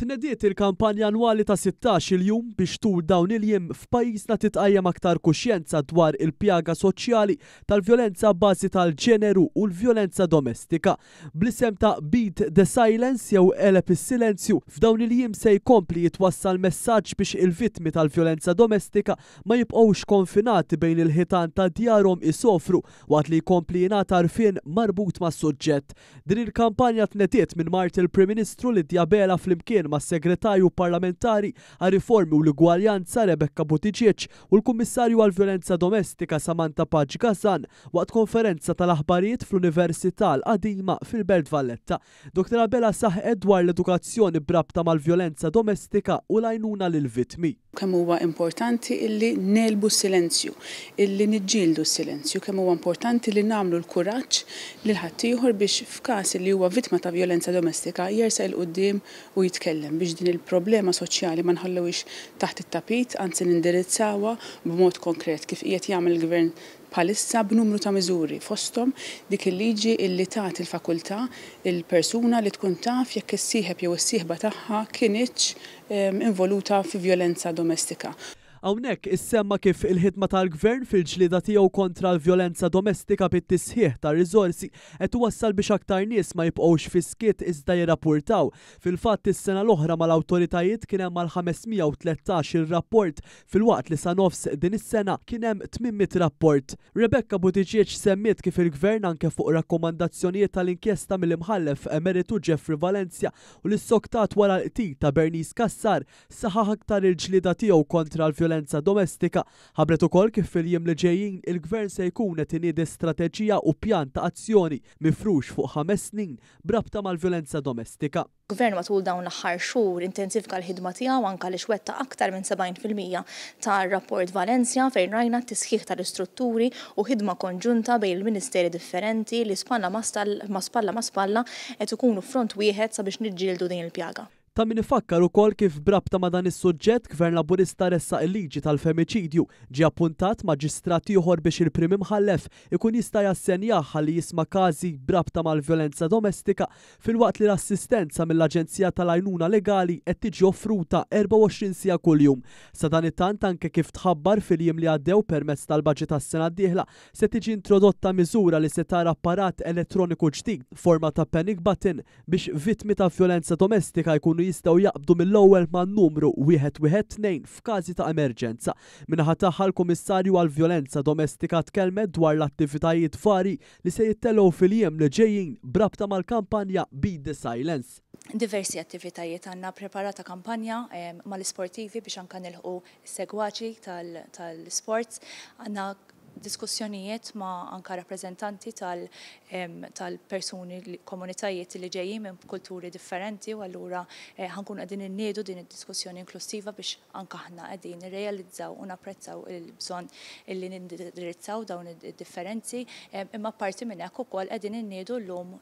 Tnediet il-kampanja annwali ta' 16-il jum biex tul dawn il-jiem f'pajjiżna titqajjem aktar kuxjenza dwar il-pjaga soċjali tal-vjolenza abbażi tal-ġeneru u l-vjolenza domestika. Bl-isem ta' Beat the Silence jew Għeleb is-Silenzju, f'dawn il-jiem se jkompli jitwassal messaġġ biex il-vittmi tal-vjolenza domestika ma jibqgħux konfinati bejn il-ħitan ta' djarhom isofru waqt li jkompli jingħata għarfien marbut mas-suġġett. Din il-kampanja tnediet minn mart il-Prim Ministru Lydia Abela flimkien mas-Segretarju Parlamentari għar-Riformi u l-Ugwaljanza Rebecca Buttigieg u l-Kummissarju għall-Vjolenza Domestika Samantha Pace Gasan waqt konferenza tal-aħbarijiet fl-Università l-Qadima fil-Belt Valletta. Dottor Abela saħqet dwar l-edukazzjoni b'rabta mal-vjolenza domestika u l-għajnuna lill-vittmi. Kemm huwa importanti illi negħlbu s-silenzju, illi niġġieldu s-silenzju, kemm huwa importanti li nagħmlu l-kuraġġ lil ħaddieħor biex f'każ illi huwa vittma ta' vjolenza domestika jersaq 'il quddiem u jitkellem biex din il-problema soċjali ma nħalluhiex taħt it-tapit anzi nindirizzawha b'mod konkret kif qiegħed jagħmel il-Gvern bħalissa b'numru ta' miżuri, fosthom dik il-liġi illi tagħti l-fakultà lill-persuna li tkun taf jekk is-sieħeb jew is-sieħba tagħha kinitx involuta fi vjolenza domestika. Hawnhekk issemma kif il-ħidma tal-Gvern fil-ġlieda tiegħu kontra l-vjolenza domestika bit-tisħiħ tar-riżorsi qed iwassal biex aktar nies ma jibqgħux fis-skiet iżda jirrapurtaw. Fil-fatt is-sena l-oħra mal-awtoritajiet kien hemm mal-513 il rapport filwaqt li sa nofs din is-sena kien hemm 800 rapport. Rebecca Buttigieg semmiet kif il-Gvern anke fuq rakkomandazzjonijiet tal-inkjesta mill-Imħallef Emeritu Jeffrey Valencia u li ssoktat wara l-qtil ta' Bernice Cassar saħaħ aktar il-ġlieda tiegħu kontra l-vjolenza domestika. Ħabbret ukoll kif fil-jiem li ġejjin il-Gvern se jkun qed iniedi strateġija u pjan ta' azzjoni mifrux fuq 5 snin b'rabta mal-vjolenza domestika. Gvern matul dawn l-aħħar xhur intensifika l-ħidma tiegħu anke li wettaq aktar minn 70% tar-rapport Valencia, fejn rajna t-tisħiħ tal-istrutturi u ħidma konġunta bejn il-ministeri differenti li spalla ma' spalla ma' spalla qed ikunu front wieħed sabiex niġġieldu din il-pjaga. Ta' min ifakkar ukoll kif b'rabta ma' dan is-suġġett Gvern Laburista ressaq il-liġi tal-femiċidju, ġie appuntat maġistrat ieħor biex il-Prim Imħallef ikun jista' jassenjah ħalli jisma' każi b'rabta mal-vjolenza domestika, filwaqt li l-assistenza mill-Aġenzija tal-Għajnuna Legali qed tiġi offruta 24 siegħa kuljum. Sadanittant, anke kif tħabbar fil-jiem li għaddew permezz tal-baġit tas-sena d-dieħla, se tiġi introdotta miżura li se tara apparat elettroniku ġdid forma ta' panic button biex vittmi ta' vjolenza domestika jkunu jistgħu jaqbdu mill-ewwel man-numru 112 f'każi ta' emerġenza. Min-naħa tagħha, l-Kummissarju għall-Vjolenza Domestika tkellmet dwar l-attivitajiet vari li se jittellgħu fil-jiem li ġejjin b'rabta mal-kampanja Beat the Silence. Diversi attivitajiet, għandna preparata kampanja mal-isportivi biex anka nilħqu segwaċi tal-sports, għandna diskussjonijiet ma' anka rappreżentanti tal-persuni, komunitajiet li ġejjin minn kulturi differenti, u allura ħa nkunu qegħdin inniedu din id-diskussjoni inklusiva biex anka aħna qegħdin nirrealizzaw u napprezzaw il-bżonn illi nindirizzaw dawn id-differenzi. Imma parti minn hekk ukoll qegħdin inniedu llum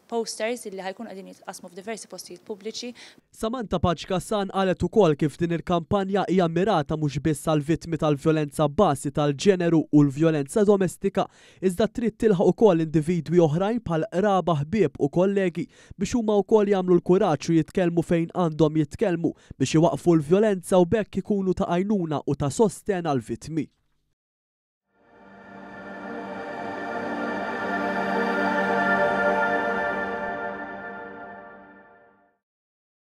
posters illi ħa jkunu qegħdin jitqasmu f'diversi postijiet pubbliċi. Samantha Pace Gasan qalet ukoll kif din il-kampanja hija mirata mhux biss għal vittmi tal-vjolenza bażi tal-ġeneru u l-vjolenza domestika, iżda trid tilħaq ukoll individwi oħrajn bħal qraba, ħbieb u kollegi biex huma wkoll jagħmlu l-kuraġġ u jitkellmu fejn għandhom jitkellmu biex iwaqfu l-vjolenza u b'hekk ikunu ta' għajnuna u ta' sosten għal vittmi.